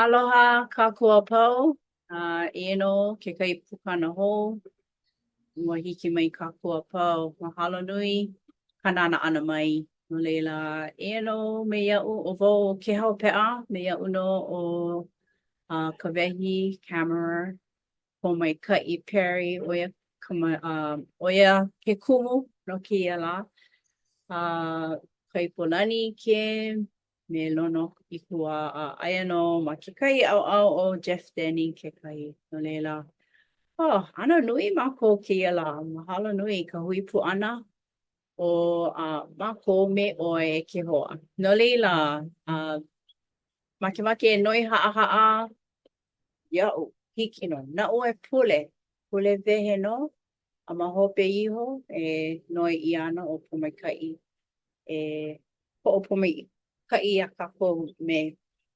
Aloha kākou a pau. Uh, eia nō kekahi pukana hou. Ua hiki mai kākou a pau. Mahalo nui ka nānā ʻana mai. No laila, eia nō me iaʻu, ʻo wau ʻo Kēhau Peʻa, me iaʻu nō ʻo uh, Kawehi Kammerer, Pōmaikaʻi Perry, ʻo ia ka uh, ʻo ia ke kumu no kēia lā. Uh, Kaipolani Kim, me Lono Ikuwā a aia nō ma kekahi ʻaoʻao ʻo Jeff Denny kekahi. No laila, oh, ʻano nui mākou kēia lā. Mahalo nui i ka hui pū ʻana o uh, mākou me ʻoe e ke hoa. No laila, uh, makemake e noi haʻahaʻa iaʻu, hiki nō. Naʻu e pule, pule wehe nō, a ma hope iho e noi ʻia ana ʻo Pōmaikaʻi e hoʻopōmaikaʻi iā kākou me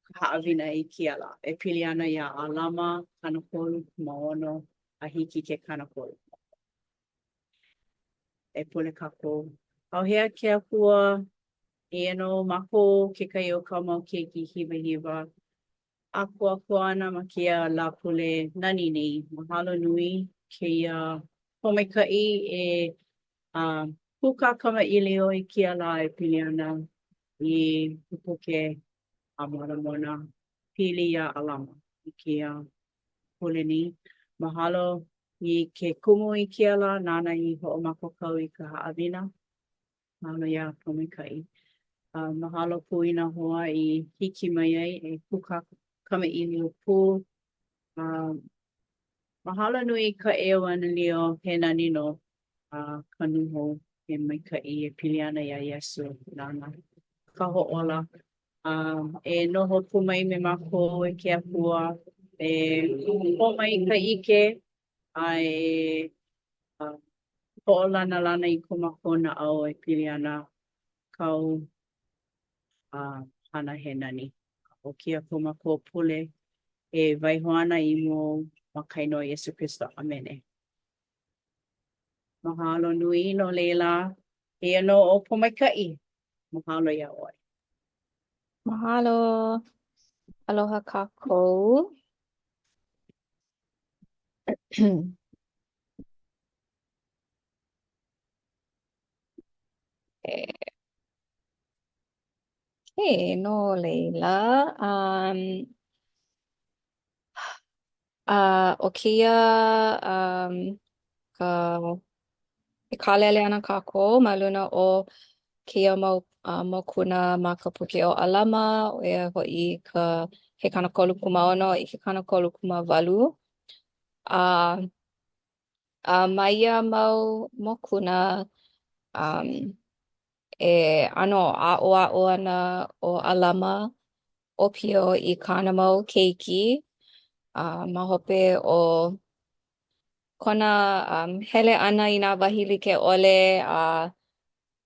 ka haʻawina i kēia lā e pili ana iā ʻAlama 36 a hiki ke 30. E pule kākou. ʻAuhea ke Akua, eia nō mākou kekahi o kāu mau keiki hiwahiwa. ʻĀkoakoa ana ma kēia Lāpule nani nei. Mahalo nui kēia pōmaikaʻi e uh, kūkā kamaʻilio i kēia lā e pili ana i ka puke a Moramona pili iā ʻAlama i kēia pule nei. Mahalo i ke kumu i kēia lā nāna i hoʻomākaukau i ka haʻawina. Mahalo iā Pōmaikaʻi. Uh, mahalo pū i nā hoa i hiki mai ai e kūkā kamaʻilio pū. Uh, mahalo nui i ka ʻEuanelio, he nani nō uh, ka nūhou he maikaʻi e pili ana iā Iesū nāna ka hoʻōla. Uh, e noho pū mai me mākou e ke Akua, e kō mai ka ʻike a e uh, hoʻolanalana i ko mākou naʻau e pili ana kāu uh, hana he nani. ʻO kēia ko mākou pule e waiho ana i mua ma ka inoa Iesū Kristo. ʻAmene. Mahalo nui no laila, eia nō ʻo Pōmaikaʻi. Mahalo iā ʻoe. Mahalo. Aloha kākou. Okay, no laila, um, uh, ʻo kēia um, ka, e kālele ana kākou ma luna o kēia mau uh, mokuna ma ka puke ʻo ʻAlama, ʻo ia hoʻi ka he 36 i ke 38. A A ma ia mau mokuna, um, e ʻano aʻoaʻo ana ʻo ʻAlama ʻōpio i kāna mau keiki a ma hope o kona um hele ʻana i nā wahi like ʻole a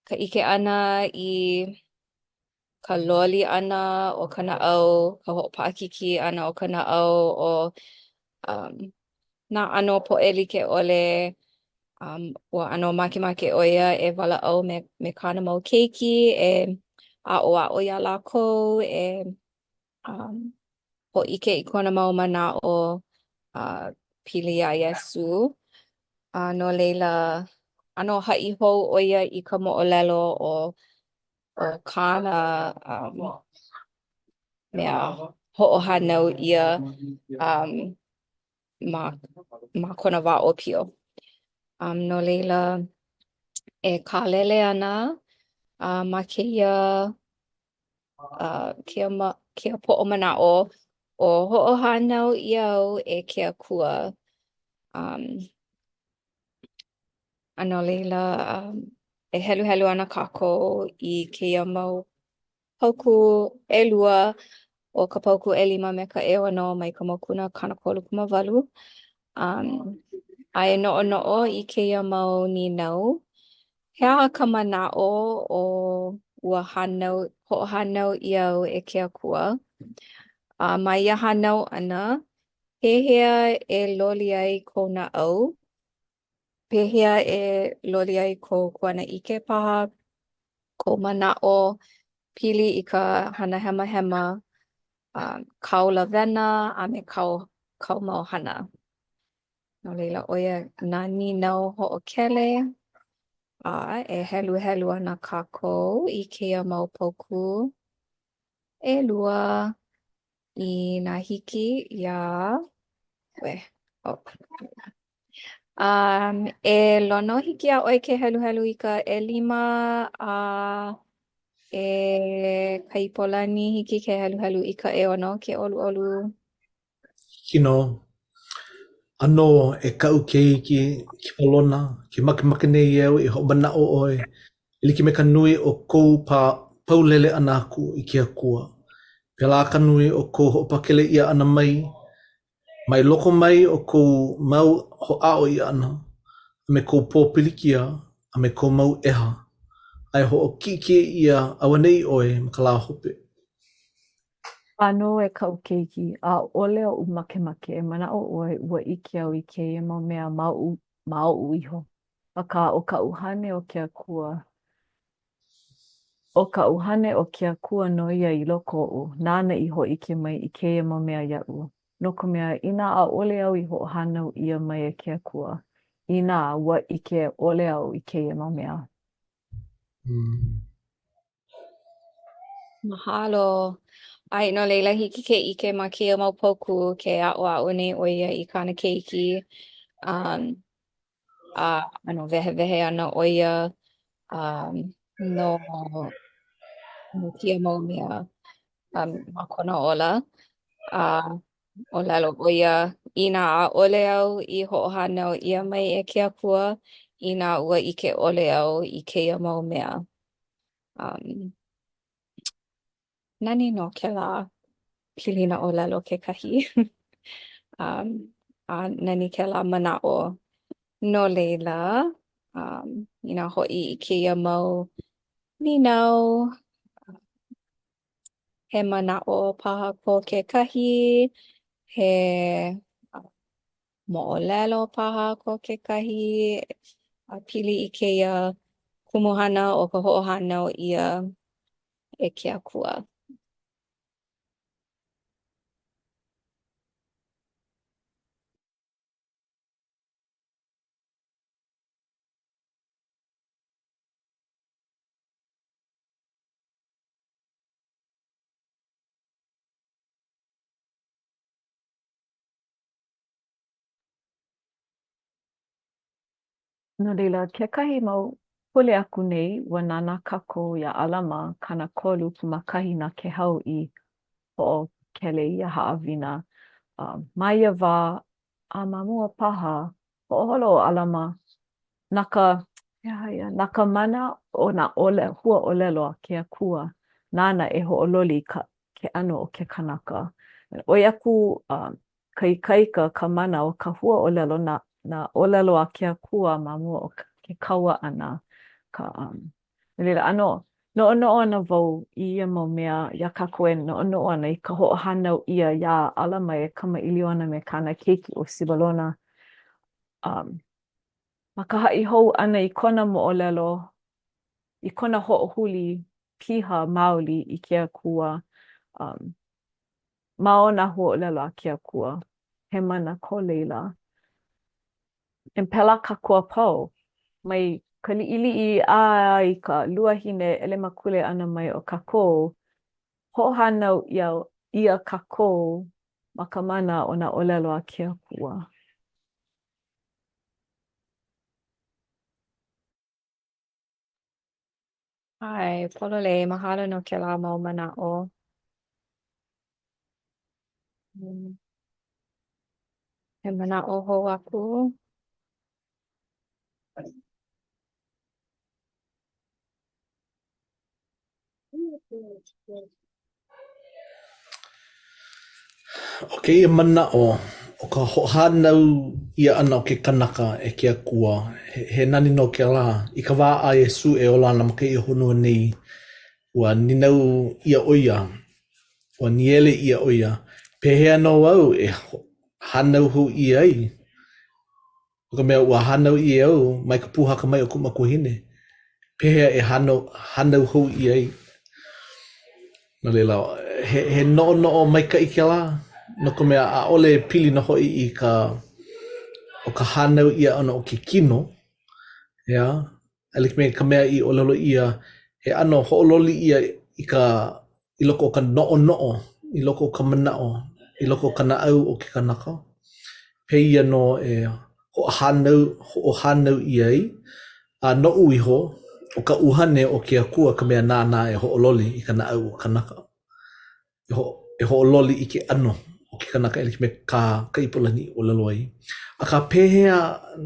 ka ʻike ʻana i ka loli ʻana o ka naʻau, ka hoʻopaʻakikī ʻana o ka naʻau o um nā ʻano poʻe like ʻole um ua ʻano makemake ʻo ia e walaʻau me me kāna mau keiki e aʻoaʻo iā lākou e um hōʻike i kona mau manaʻo uh pili iā Iesū. A no laila, ʻano haʻi hou ʻo ia i ka moʻolelo o o kāna um mea hoʻohānau ʻia um ma ma kona wā ʻōpio. Um no laila, e kālele ana uh ma kēia uh kēia ma kēia poʻo manaʻo ʻo hoʻohānau ʻia au e ke Akua. Um a no laila, um, e heluhelu ana kākou i kēia mau paukū ʻelua ʻo ka paukū ʻelima me ka ʻeono mai ka mokuna 38. Um, a e noʻonoʻo i kēia mau nīnau. He aha ka manaʻo o ua hānau, hoʻohānau ʻia au e ke Akua? A ma ia hānau ʻana, pehea e loli ai kou naʻau? Pehea e loli ai kou kuanaʻike paha, kou manaʻo? pili i ka hana hemahema um kāu lawena a me kāu kāu mau hana. No leila ʻo ia nā nīnau hoʻokele a e heluhelu ana kākou i kēia mau paukū ʻelua inā hiki iā uē oh um e Lono hiki iā ʻoe ke heluhelu i ka ʻelima a e Kaipolani hiki ke heluhelu i ka ʻeono ke ʻoluʻolu. Hiki nō. ʻĀnō, e kaʻu keiki, Kipalona, ke makemake nei au e hoʻomanaʻo ʻoe e like me ka nui o kou paulele ʻana aku i ke Akua, pēlā ka nui o kou hoʻopakele ʻia ʻana mai, mai loko mai o kou mau hoʻāʻo ʻia ʻana, a me kou pōpilikia, a me kou mau ʻeha, a e hoʻokiʻekiʻe ʻia auaneʻi ʻoe ma ka lā hope. ʻĀnō, e kaʻu keiki, ʻaʻole oʻu makemake e manaʻo ʻoe ua ʻike au i kēia mau mea ma oʻu, ma oʻu iho, akā, ʻo ka ʻUhane o ke Akua, ʻo ka ʻUhane o ke Akua nō ia i loko oʻu, nāna i hōʻike mai i kēia mau mea iaʻu. No ka mea, inā ʻaʻole au i hoʻohānau ʻia mai e ke Akua, inā ua ʻike ʻole au i kēia mau mea. Mahalo. ʻAe, no laila, hiki ke ʻike ma kēia mau paukū ke aʻoaʻo nei ʻo ia i kāna keiki. Um, a ʻano wehewehe ana ʻo ia um, no, no kēia mau mea um, ma kona ola. A ʻōlelo ʻo ia, inā ʻaʻole au i hoʻohānau ʻia mai e ke Akua, inā ua ʻike ʻole au i kēia mau mea. Um, nani nō kēlā pilina ʻōlelo kekahi. um, a nani kēlā manaʻo. No laila, um, inā hoʻi i kēia mau nīnau, he manaʻo paha ko kekahi, he moʻolelo paha ko kekahi a pili i kēia kumuhana o ka hoʻohānau ʻia e ke Akua. No laila, kekahi mau pule aku nei, ua nānā kākou iā ʻAlama 31 kūmākahi na Kēhau i hoʻokele i ia haʻawina. Ma ia wā, a ma mua paha, hoʻoholo ʻo ʻAlama na ka, he aha ia, na ka mana o nā ʻōle, hua ʻōlelo a ke Akua nāna e hoʻololi i ka, ke ʻano o ke kanaka. ʻOi aku ka ikaika, ka mana o ka hua ʻōlelo, nā, nā ʻōlelo a ke Akua ma mua o ke kaua ʻana, ka, um, no laila, ʻano noʻonoʻo ana wau i ia mau mea iā kākou e noʻonoʻo ana i ka hoʻohānau ʻia iā ʻAlama e kamaʻilio ana me kāna keiki ʻo Sibalona. Um, ma ka haʻi hou ʻana i kona moʻolelo, i kona hoʻohuli piha maoli i ke Akua, um, ma o nā huaʻōlelo a ke Akua, he mana ko laila. And pēlā kākou a pau, mai ka liʻiliʻi a i ka luahine ʻelemakule ʻana mai o kākou, hoʻohānau ʻia, ʻia kākou ma ka mana o nā ʻōlelo a ke Akua. ʻAe, pololei, mahalo no kēlā mau manaʻo. He manaʻo hou aku? ʻO kēia manaʻo o ka hoʻohānau ʻia ʻana o ke kanaka e ke Akua, he, he nani nō kēlā. I ka wā a Iesū e ola ana ma kēia honua nei, ua nīnau ʻia ʻo ia, ua nīele ʻia ʻo ia, pehea nō au e hānau hou ʻia ai? No ka mea, ua hānau ʻia au mai ka pūhaka mai o kuʻu makuahine. Pehea e hānau, hānau hou ʻia ai? No laila, he, he noʻonoʻo maikaʻi kēlā, no ka mea, ʻaʻole pili nō hoʻi i ka, ʻo ka hānau ʻia ʻana o ke kino, ʻeā, e like me ka mea i ʻōlelo ʻia, he ʻano hoʻololi ʻia i ka i loko o ka noʻonoʻo, i loko o ka manaʻo, i loko o ka naʻau o ke kanaka. Pēia nō e hoʻohānau hoʻohānau ʻia ai, a noʻu iho, ʻo ka ʻUhane o ke Akua ka mea nāna e hoʻololi i ka naʻau o kanaka. E, ho e hoʻololi i ke ʻano o ke kanaka e like me kā ka Ipolani i ʻōlelo ai. Akā, pehea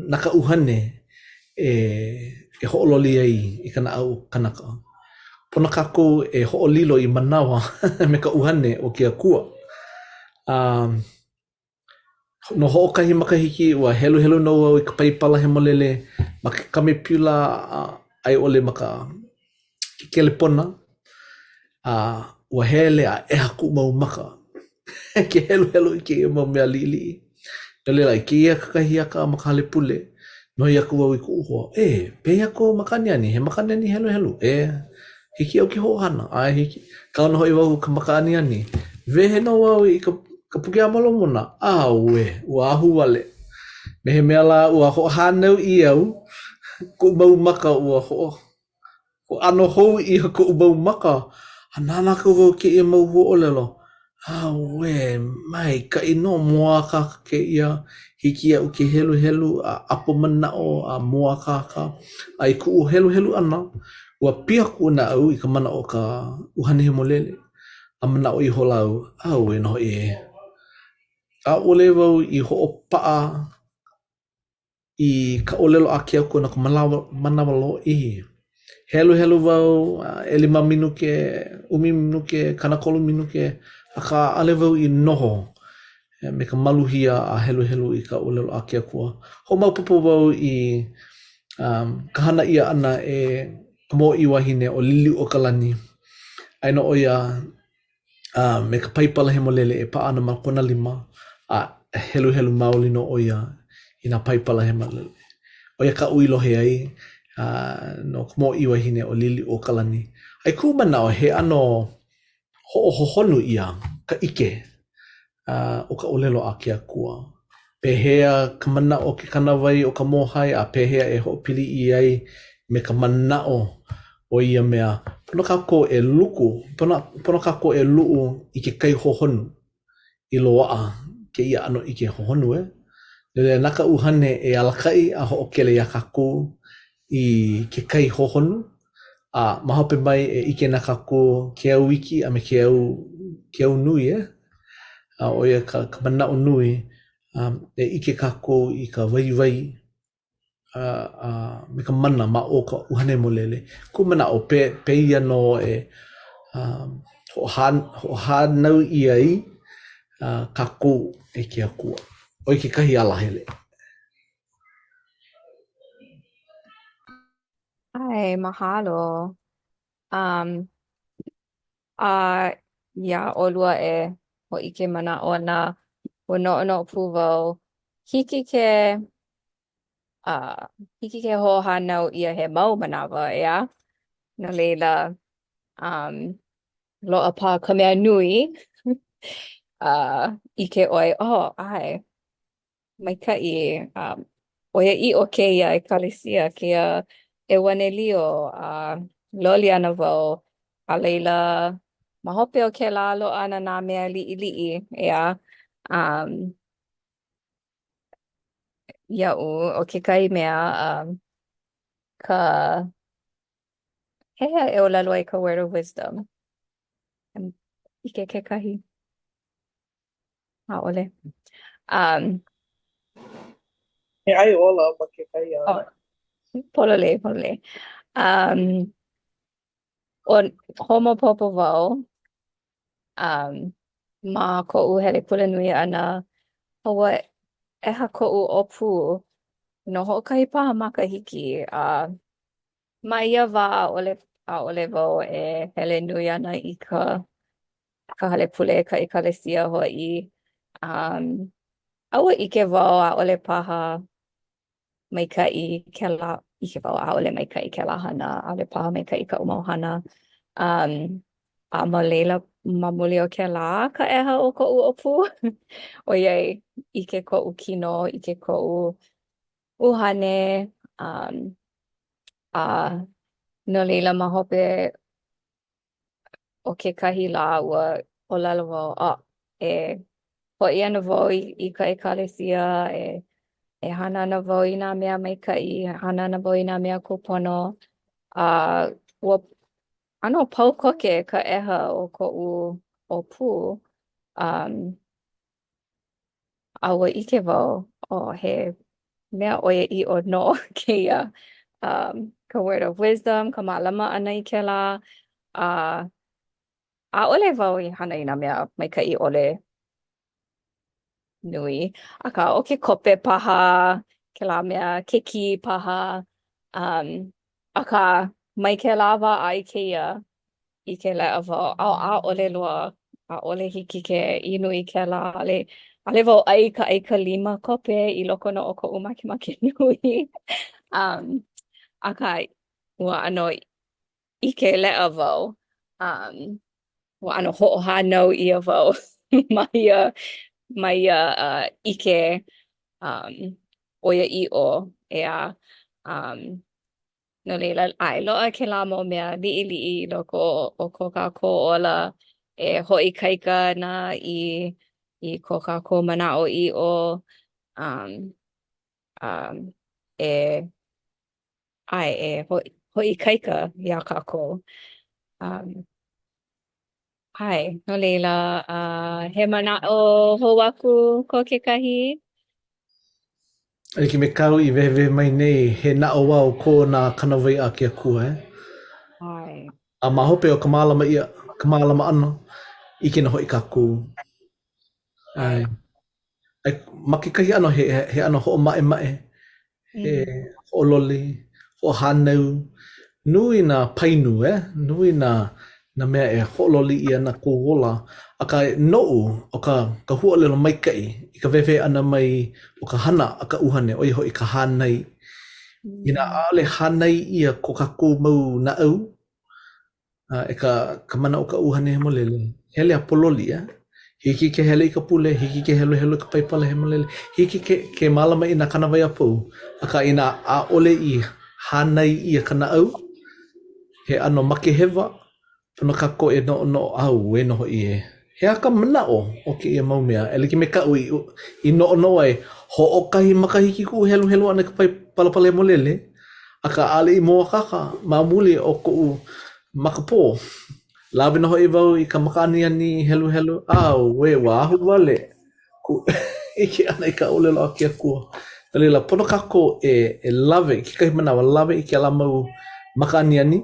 na ka ʻuhane e, e hoʻololi ai i ka naʻau o kanaka? Pono kākou e hoʻolilo i manawa me ka ʻuhane o ke Akua. Um, No hoʻokahi makahiki, ua heluhelu nō au i ka Paipala Hemolele ma ke kamepiula a i ʻole ma ka ke kelepona, a ua hele a ʻeha kuʻu mau maka ke heluhelu i kēia mau mea liʻiliʻi. No laila, i kēia kakahiaka ma ka hale pule, noi aku au i kuʻu hoa, E, pehea kou maka aniani? He maka aniani heluhelu? E, Hiki iaʻu ke hoʻohana? ʻAe, hiki. Kau nō hoʻi wau i ka maka aniani. Wehe nō wau i ka, ka puke a Molomona. Auē, ua ahuwale. Me he mea lā, ua hoʻohānau ʻia au, kuʻu mau maka ua hoʻo, ʻano hou ʻia koʻu mau maka, a nānā aku wau i kēia mau huaʻōlelo. Auē, maikaʻi nō, mōakāka kēia, hiki iaʻu ke heluhelu a ʻapo manaʻo a mōakāka. A i kuʻu heluhelu ʻana, ua piha kuʻu naʻau i ka mana o ka ʻUhane Hemolele, a manaʻo ihola au, auē nō hoʻi ē. ʻAʻole wau i hoʻopaʻa i ka ʻōlelo a ke Akua no ka manawa, manawa lōʻihi. Heluhelu wau, ʻelima minuke, ʻumi minuke, 30 minuke, akā ʻaʻole wau i noho me ka maluhia a heluhelu i ka ʻōlelo a ke Akua. Hoʻomaopopo wau i um, ka hana ʻia ʻana e ka mōʻī wahine ʻo Liliʻuokalani. Aia nō ʻo ia a me ka Paipala Hemolele e paʻa ana ma kona lima, a heluhelu maoli nō ʻo ia i nā Paipala Hemolele. ʻO ia kaʻu i lohe ai uh, no ka mōʻī wahine ʻo Liliʻuokalani. A i kuʻu manaʻo, he ʻano hoʻohohonu ʻia ka ʻike uh, o ka ʻōlelo a ke Akua. Pehea ka manaʻo o ke kānāwai o ka mōhai a pehea e hoʻopili ʻia ai me ka manaʻo o ia mea, pono kākou e luku, pono, pono kākou e luʻu i ke kai hohonu i loaʻa kēia ʻano ʻike hohonu, e. No laila, na ka ʻUhane e alakaʻi a hoʻokele iā kākou i ke kai hohonu, a ma hope mai e ʻike ana kākou ke au iki a me ke au, ke au nui, e. A ʻo ia ka, ka manaʻo nui, um, e ʻike kākou i ka waiwai a, a me ka mana ma o ka ʻUhane Hemolele. Kuʻu manaʻo, pē, pēia nō e um, hoʻohānau ʻia ai uh, kākou e ke Akua. ʻO ia kekahi alahele. ʻAe, mahalo. Um, a iā ʻolua e hōʻike manaʻo ana, ua noʻonoʻo pū wau, hiki ke uh, hiki ke hoʻohānau ʻia he mau manawa, ʻeā? No laila, um, loaʻa paha ka mea nui uh, ʻike ʻoe, oh, ʻae, Maikaʻi, um, ʻoiaʻiʻo kēia ʻekalesia, kēia ʻeuanelio, a loli ana wau, a laila, ma hope o kēlā loaʻa ana nā mea liʻiliʻi, ʻeā, um, iaʻu, ʻo kekahi mea, um, ka, pehea e ʻōlelo ai ka word of wisdom? ʻIke kekahi? ʻAʻole. Um, He ʻai ola ma kekahi ʻano. Oh, pololei, pololei. Um, o, hoʻomaopopo wau, um, ma koʻu hele kulanui ʻana, ua ʻeha koʻu ʻōpū no hoʻokahi paha makahiki, a ma ia wā ʻaʻole ʻaʻole wau e hele nui ana i ka ka hale pule, ka ʻekalesia hoʻi. Um, a ua ʻike wau ʻaʻole paha maikaʻi kēlā, ʻike wau ʻaʻole maikaʻi kēlā hana, ʻaʻole paha maikaʻi kaʻu mau hana. Um. A ma laila, ma muli o kēlā ka ʻeha o koʻu ʻōpū ʻOiai ʻike koʻu kino, ʻike koʻu ʻuhane um a no laila ma hope o kekahi lā ua ʻōlelo wau ʻo e hoʻi ana wau i i ka ʻekalesia e e hana ana wau i nā mea maikaʻi, e hana ana wau i nā mea kūpono a ua ʻano pau koke ka ʻeha o koʻu ʻōpū um a ua ʻike wau ʻo he mea ʻoiaʻiʻo nō kēia um ka word of wisdom, ka mālama ʻana i kēlā a ʻaʻole wau i hana i nā mea maikaʻi ʻole nui, akā ʻo ke kope paha, kēlā mea, ke kī paha um akā mai kēlā wā a i kēia ʻike leʻa wau ʻo ʻaʻole loa, ʻaʻole hiki ke inu i kēlā, ʻaʻole ʻaʻole wau ʻai i ka ʻaikalima kope i loko nō o koʻu makemake nui. Um akā ua ʻano ʻike leʻa wau um ua ʻano hoʻohānau ʻia wau ma ia ma ia uh ʻike um ʻoiaʻiʻo, ʻeā. Um no laila, ʻae, loaʻa kēlā mau mea liʻiliʻi i loko o ko kākou ola e hoʻoikaika ana i i ko kākou manaʻoʻiʻo um um e ʻae e hoʻoikaika iā kākou. Um ʻae, no laila, uh, he manaʻo hou aku ko kekahi? E like me kāu i wehewehe mai nei, he naʻauao ko nā kānāwai a ke Akua, eh? ʻAe. A ma hope o ka mālama ʻia, ka mālama ʻana, ʻike nō hoʻi kākou. ʻAe. Ma kekahi ʻano, he, he ʻano hoʻomaʻemaʻe, he hoʻololi, hoʻohānau. Nui nā painu, eh? Nui nā, nā mea e hoʻololi ʻia ana kou ola. Akā, noʻu, ʻo ka, ka huaʻōlelo maikaʻi i ka wehewehe ʻana mai o ka hana a ka ʻUhane, ʻo ia hoʻi ka hānai. Inā ʻaʻole hānai ʻia ko kākou mau naʻau, A e ka, ka mana o ka ʻUhane Hemolele, hele a pōloli, eh? Hiki ke hele i ka pule, hiki ke heluhelu i ka Paipala Hemolele, hiki ke, ke mālama i nā kānāwai a pau, akā inā ʻaʻole i hānai ʻia ka naʻau, he ʻano makehewa, pono kākou e noʻonoʻo, auē nō hoʻi ē. He aha ka manaʻo o kēia mau mea? E like me kaʻu i, i noʻonoʻo ai, hoʻokahi makahiki kuʻu heluhelu ʻana i ka Palapala Hemolele, akā ʻaʻole i mōakāka ma muli o koʻu makapō. Lawe nō hoʻi wau i ka maka aniani heluhelu, auē, ua ahuwale kuʻu ʻike ʻana i ka ʻōlelo a ke Akua. No laila, pono kākou e, e lawe i kekahi manawa, lawe i kēlā mau maka aniani,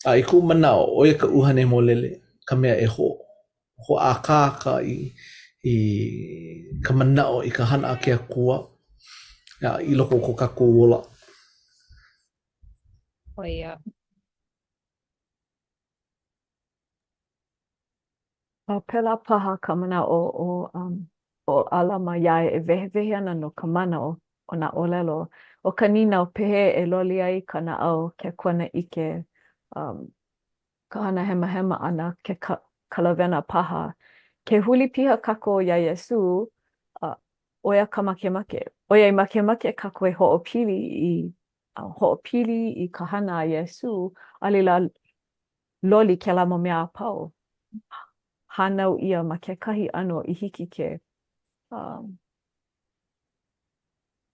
a i kuʻu manaʻo, ʻo ia ka ʻUhane Hemolele. ka mea e ho hoʻākāka i i ka manaʻo i ka hana a ke Akua a i loko o ko kākou ola. ʻO ia. A pēlā paha ka manaʻo o um, ʻo ʻAlama iā e wehewehe ana no ka mana o, o nā ʻōlelo. ʻO ka nīnau, pehea e loli ai ka naʻau, ke kuanaʻike, um, ka hana hemahema ʻana, ke ka, ka lawena paha. Ke huli piha kākou iā Iesū, uh, ʻo ia ka makemake. ʻOiai makemake kākou e hoʻopili i uh, hoʻopili i ka hana a Iesū, a laila loli kēlā mau mea a pau. Hānau ʻia ma kekahi ʻano i hiki ke um,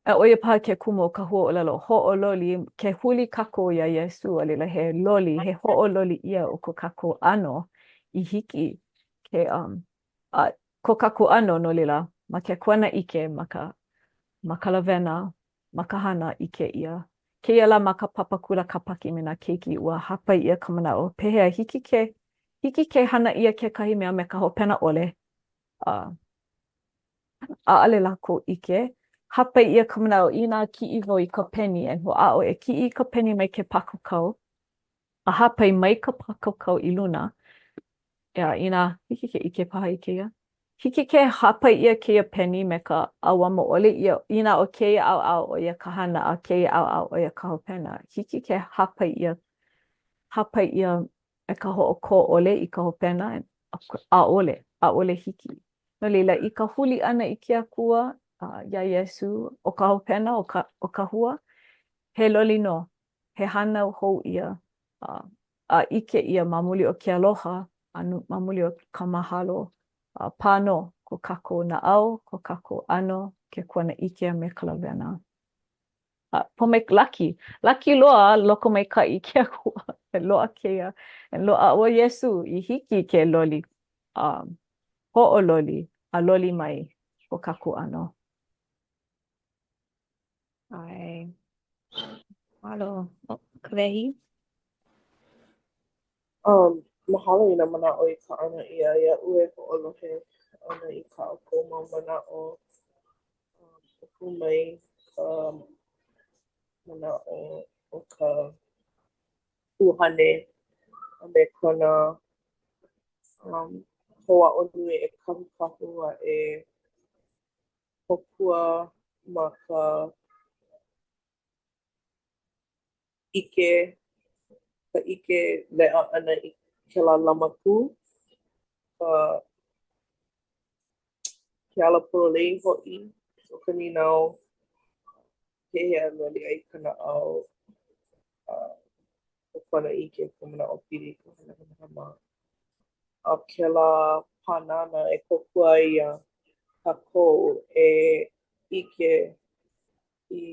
A ʻo ia paha ke kumu o ka huaʻōlelo hoʻololi, ke huli kākou iā Iesū, a laila he loli, he hoʻololi ʻia o ko kākou ʻano i hiki ke, um, a ko kākou ʻano, no laila, ma ke kuanaʻike, ma ka, ma ka lawena, ma ka hana, ʻike ʻia. Kēia lā ma ka papa kula Kāpaki me nā keiki, ua hāpai ʻia ka manaʻo, pehea, hiki ke, hiki ke hana ʻia kekahi mea me ka hopena ʻole? A ʻaʻole lākou ʻike. Hāpai ʻia ka manaʻo inā kiʻi wau i ka peni e hoʻāʻo e kiʻi i ka peni mai ke pākaukau a hāpai mai ka pākaukau i luna. ʻEā, inā hiki ke ʻike paha i kēia. Hiki ke hāpai ʻia kēia peni me ka ʻauamo ʻole ʻia inā ʻo kēia ʻaoʻao ʻo ia ka hana a kēia ʻaoʻao ʻo ia ka hopena. Hiki ke hāpai ʻia hāpai ʻia. e ka hoʻokō ʻole i ka hopena? ʻAʻole, ʻaʻole hiki. No laila, i ka huli ʻana i ke Akua, iā Iesū, ʻo ka hopena o ka, o ka hua, he loli nō, he hānau hou ʻia, a ʻike ʻia ma muli o ke aloha, a ma muli o ka mahalo, a pā nō ko kākou naʻau, ko kākou ʻano, ke kuanaʻike a me ka lawena. A pōmaikaʻi, laki, laki loa, lokomaikaʻi ke Akua, e loaʻa kēia, e loaʻa ʻo Iesū i hiki ke loli, a hoʻololi, a loli mai ko kākou ʻano. ʻAe. Mahalo. Oh, Kawehi? Um, mahalo i nā manaʻo i kaʻana ʻia iaʻu e hoʻolohe ana i kā ʻoukou mau manaʻo. Um, kū mai ka manaʻo o ka ʻuhane a me kona um, hoʻāʻo nui e kahukahu a e kōkua ma ka ʻike, ka ʻike leʻa ʻana i kēlā lamakū, ka ke ala pololei hoʻi o ka nīnau, pehea e loli ai ka naʻau a ka kuanaʻike, ka manaʻo pili i ka hana hemahema. A kēlā pānānā e kōkua ai iā kākou e ʻike i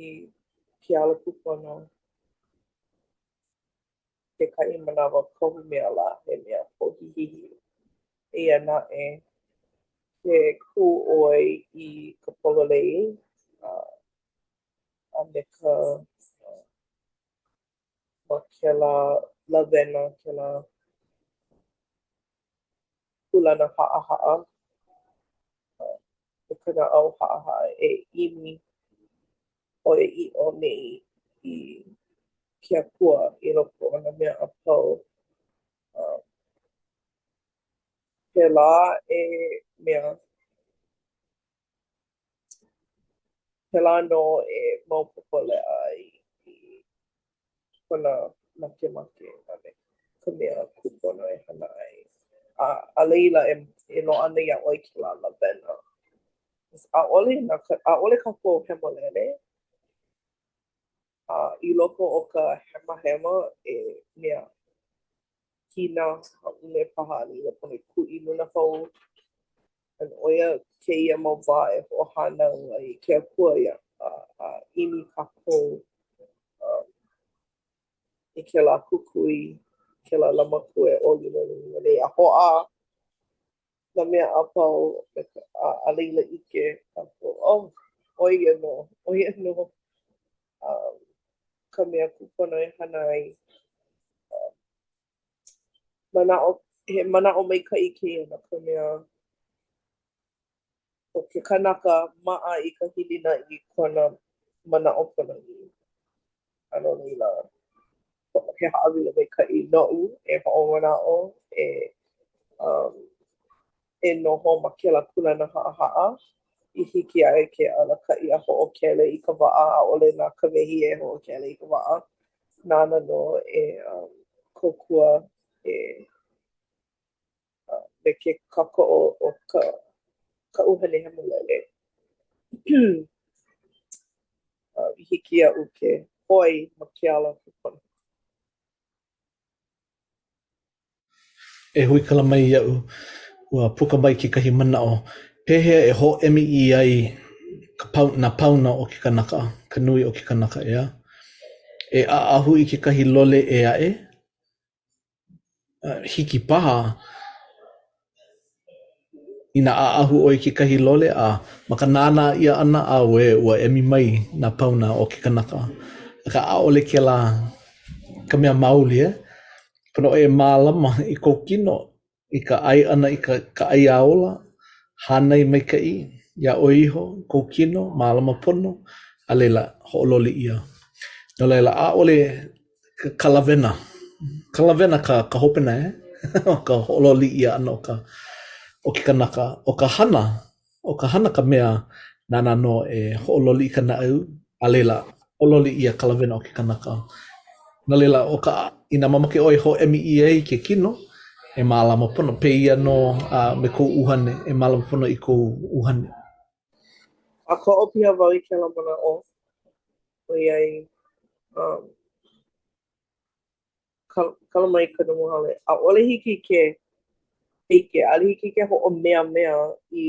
ke ala kūpono kekahi manawa kohu mea lā he mea pohihihi. Eia naʻe, ke kū ʻoe i ka pololei a me ka ma kēlā lawena, kēlā kūlana haʻahaʻa, me ka naʻau haʻahaʻa e ʻimi ʻoiaʻiʻo nei i ke Akua i loko o nā mea a pau. Pēlā e mea, pēlā nō e maopopo leʻa ai i kona makemake a me ka mea kūpono e hana ai. A, a laila e, e loaʻa ana iā ʻoe kēlā lawena. ʻAʻole, na ka, ʻaʻole kākou hemolele, a i loko o ka hemahema e mea kīnā hāʻule paha a laila pono e kū i luna hou. And ʻo ia kēia mau wā e hoʻohānau ai ke Akua iā a, a ʻimi kākou um, i kēlā kukui, kēlā lamakū e ʻōliloli nei a hoʻā nā mea a pau me ka, a, a laila ʻike kākou, oh, ʻo ia nō, ʻo ia nō um, ka mea kūpono e hana ai. Um, manaʻo, he manaʻo maikaʻi kēia no ka mea, ʻo ke kanaka maʻa i ka hilinaʻi i kona manaʻo ponoʻī. A no laila, he haʻawina maikaʻi noʻu e hoʻomanaʻo e um, e noho ma kēlā kūlana haʻahaʻa i hiki ai ke alakaʻi a hoʻokele i ka waʻa, ʻaʻole na Kawehi e hoʻokele i ka waʻa. Nāna nō e um, kōkua e uh, me ke kākoʻo o ka, ka ʻUhane Hemolele. uh, i hiki iaʻu ke hoe ma ke ala kūpono. E huikala mai iaʻu, ua puka mai kekahi manaʻo, pehea e hōʻemi ʻia ai ka pau, nā pauna o ke kanaka, ka nui o ke kanaka, ʻeā? E ʻaʻahu i kekahi lole ʻē aʻe? Hiki paha inā ʻaʻahu ʻoe i kekahi lole a ma ka nānā ʻia ʻana, auē, ua emi mai nā pauna o ke kanaka. Akā ʻaʻole kēlā ka mea maoli, e? Pono ʻoe e mālama i kou kino i ka ʻai ʻana i ka, ka ʻai a ola, hānai maikaʻi iā ʻoe iho, kou kino, mālama pono, a laila, hoʻololi ʻia. No laila, ʻaʻole ka lawena, ka lawena ka, ka hopena, e? o ka hoʻololi ʻia ʻana o ka, o ke kanaka. ʻO ka hana, ʻo ka hana ka mea nāna nō e hoʻololi i ka naʻau, a laila, hoʻololi ʻia ka lawena o ke kanaka. No laila, ʻo ka. inā mamake ʻoe e hoʻēmi ʻia i ke kino, e mālama pono. Pēia nō uh, me kou ʻuhane, e mālama pono i kou ʻuhane. Kākoʻo piha wau i kēlā manaʻo, ʻoiai, um, kala mai ka Numuhale, ʻaʻole hiki ke hiki, ʻaʻole hiki ke hoʻomeamea i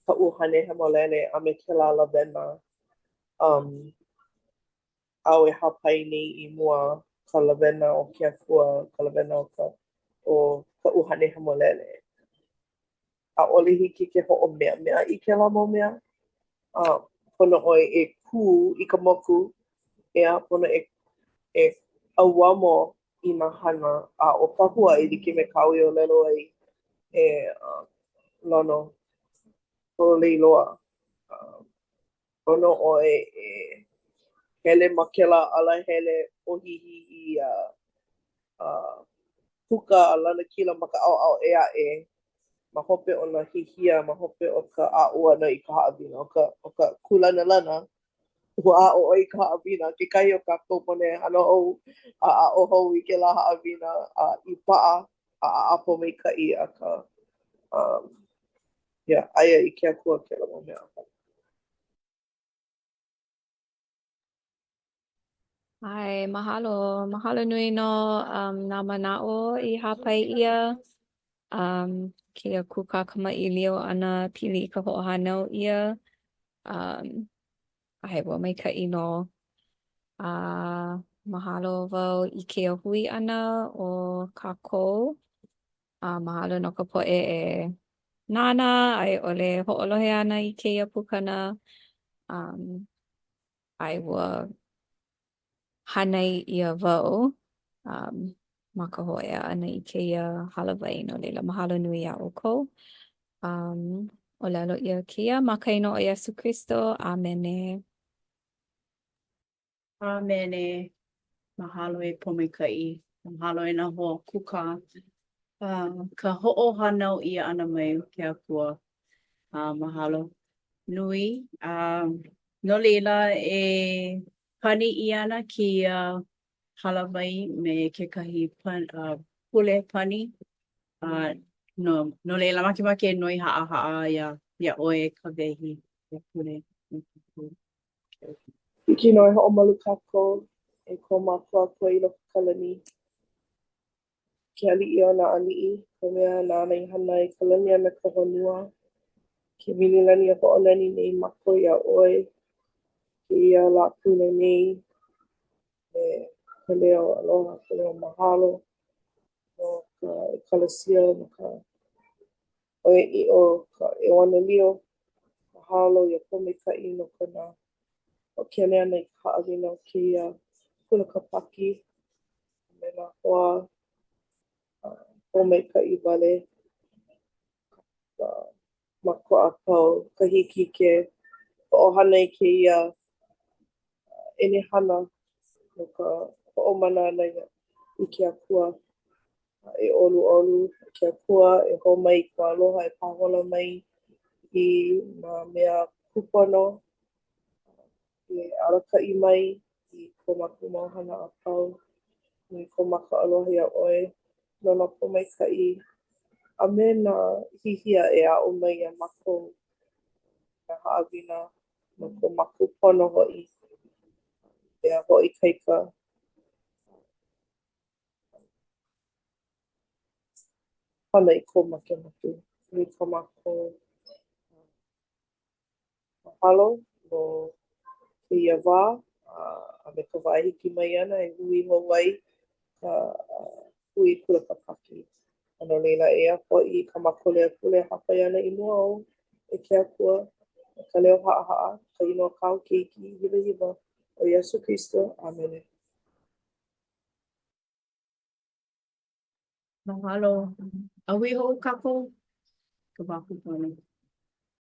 ka ʻUhane Hemolele a me kēlā lawena um, āu e hāpai nei i mua ka lawena o ke Akua, ka lawena o ka, o ka ʻUhane Hemolele. ʻAʻole hiki ke hoʻomeamea i kēlā mau mea. Uh, pono ʻoe e kū i ka moku, ʻeā, pono e, e ʻauamo i nā hana a ʻo ka hua e like me kāu i ʻōlelo ai e uh, Lono, pololei loa. Uh, pono ʻoe e hele ma kēlā alahele pohihihi a uh, puka a lanakila ma ka ʻaoʻao ʻē aʻe ma hope o nā hihia, ma hope o ka aʻo ʻana i ka haʻawina, ʻo ka, ʻo ka kūlanalana, ua aʻo ʻoe i ka haʻawina, kekahi o kākou pono e hana hou a aʻo hou i kēlā haʻawina a i paʻa a ʻaʻapo maikaʻi akā um, yeah, aia i ke Akua kēlā mau mea a pau. ʻAe, mahalo. Mahalo nui no um, nā manaʻo i hāpai ʻia. Um, kēia kūkā kamaʻilio ʻana pili i ka hoʻohānau ʻia. Um, ʻae, ua maikaʻi nō. A mahalo wau i kēia hui ʻana o kākou. A mahalo no ka poʻe e nānā a i ʻole hoʻolohe ana i kēia pukana. Um, ʻae, ua hānai ʻia wau um, ma ka hōʻea ʻana i kēia hālāwai no laila mahalo nui iā ʻoukou. Um, ʻōlelo ʻia kēia ma ka inoa o Iesū Kristo. ʻĀmene. ʻĀmene. Mahalo e Pōmaikaʻi. Mahalo e nā hoa kūkā. Uh, ka hoʻohānau ʻia ʻana mai o ke Akua. Uh, mahalo nui. Uh, no laila, e pani ʻia ana kēia hālāwai me kekahi pan, uh, pule pani. Uh, no, no laila, makemake e noi haʻahaʻa iā, iā ʻoe Kawehi, e pule. Hiki nō e hoʻomalu kākou e ko mākou Akua i loko o ka lani, ke aliʻi o nā aliʻi, ka mea nāna i hana i ka lani a me ka honua. Ke mililani a hoʻonani nei mākou iā ʻoe kēia Lāpule nei me ka leo aloha, ka leo mahalo no ka ʻEkalesia, no ka ʻoiaʻiʻo ka ʻEuanelio, mahalo iā Pōmaikaʻi no kona hoʻokele ʻana i ka haʻawina o kēia kula kāpaki a me nā hoa pōmaikaʻi wale ka mākou a pau ka hiki ke hoʻohana i kēia ʻenehana no ka hoʻomana ʻana i ke Akua. E ʻoluʻolu e ke Akua, e hō mai i kou aloha, e pāhola mai i nā mea kūpono, e alakaʻi mai i ko mākou mau hana a pau. Nui ko mākou aloha iā ʻoe no nā pōmaikaʻi a me nā hihia e aʻo mai iā mākou nā haʻawina no ko mākou pono hoʻi, mea hoʻoikaika. Hana i kou makemake. Nui ko mākou mahalo no kēia wā a me ka wā e hiki mai ana e hui hou ai ka hui kula kāpaki. A no laila, eia hoʻi kā mākou leo pule e hāpai ana i mua ou e ke Akua, me ka leo haʻahaʻa, ka inoa o kāu Keiki hiwahiwa, ʻo Iesū Kristo. ʻĀmene. Mahalo. A hui hou kākou i ka wā kūpono.